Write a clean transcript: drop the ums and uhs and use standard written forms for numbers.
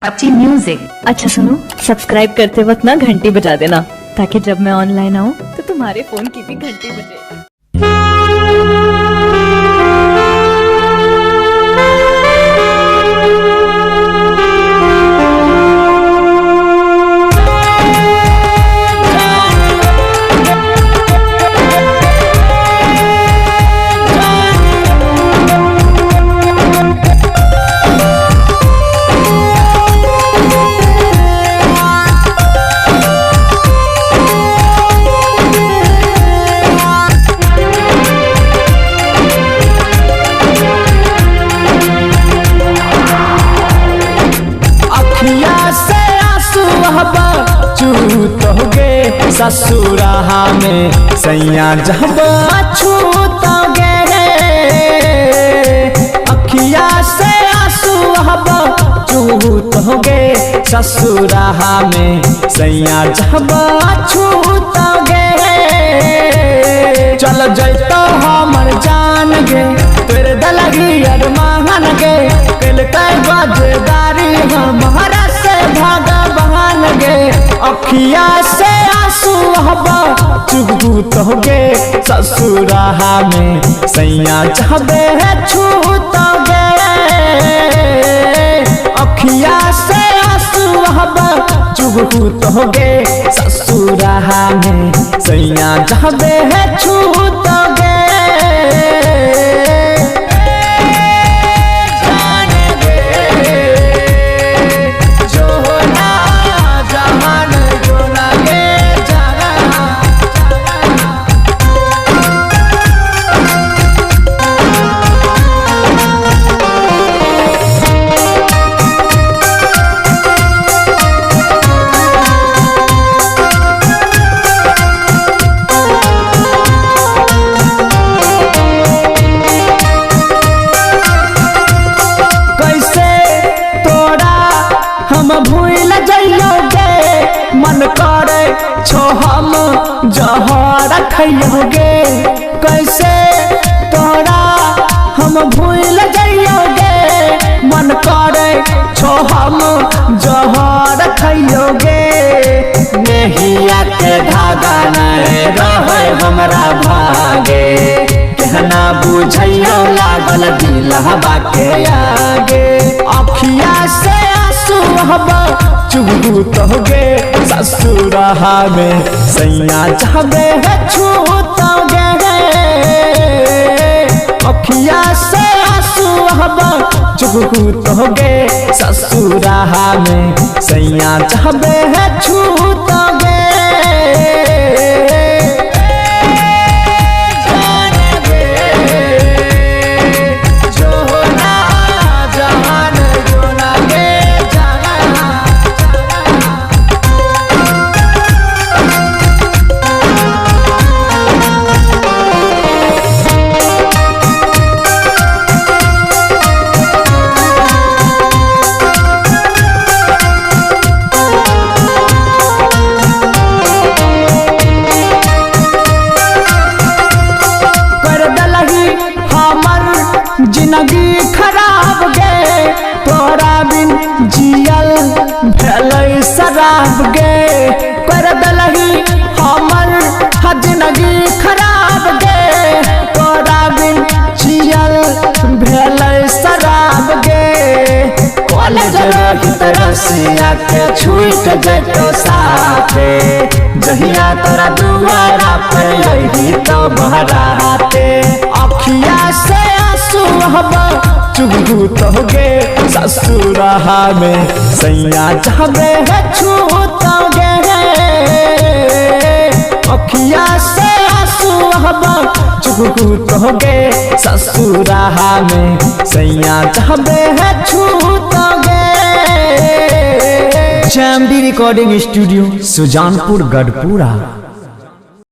अच्छी म्यूजिक। अच्छा सुनो, सब्सक्राइब करते वक्त ना घंटी बजा देना ताकि जब मैं ऑनलाइन आऊँ तो तुम्हारे फोन की भी घंटी बजे। ससुराहा में सैया जब छूतोगे रे, अखिया से आंसू हब चूतोगे। ससुराहा में सैया जब छूतोगे रे, चल जैतो हमर जान गे, तेरे दलगी अरमान गे, कल गजदारी हमारा से भगवान गे। अखिया से आंसू हब चुगतोगे। ससुराहा में सैया जबे छूतोगे, अखिया से आंसू हब चुगतोगे। ससुराहा में सैया जबे छूतोगे। हम जहर खइयोगे, कैसे तोरा हम भूल जाइयोगे। मन करे छो हम जहर खइयोगे। नेहिया के धागा नहीं रहे हमरा भागे, कहना बुझियो लागल दिलहबा के आगे। अखिया से आंसू हब चुगतोगे। ससुराहा में सैया जबे छूतोगे, अखिया से आंसू हब चुगतोगे। ससुराहा में सैया जबे छूतोगे। जिंदगी खराब गे, तोरा बिन जियल भेलै शराब गे। कर दलही हमर जिंदगी खराब गे, तोरा बिन जियल भेलै शराब गे। कॉलेज रोहित रसिया के छूट जैतो साथे, जहिया तोरा दुआरा पर अइही तो बहराते। अखिया से आंसू हब चुगतोगे। ससुराहा में सैया जबे छूतोगे, अखिया से आंसू हब चुगतोगे। ससुराहा में सैया जबे छूतोगे। Chamdi recording studio, Sujanpur Garhpura.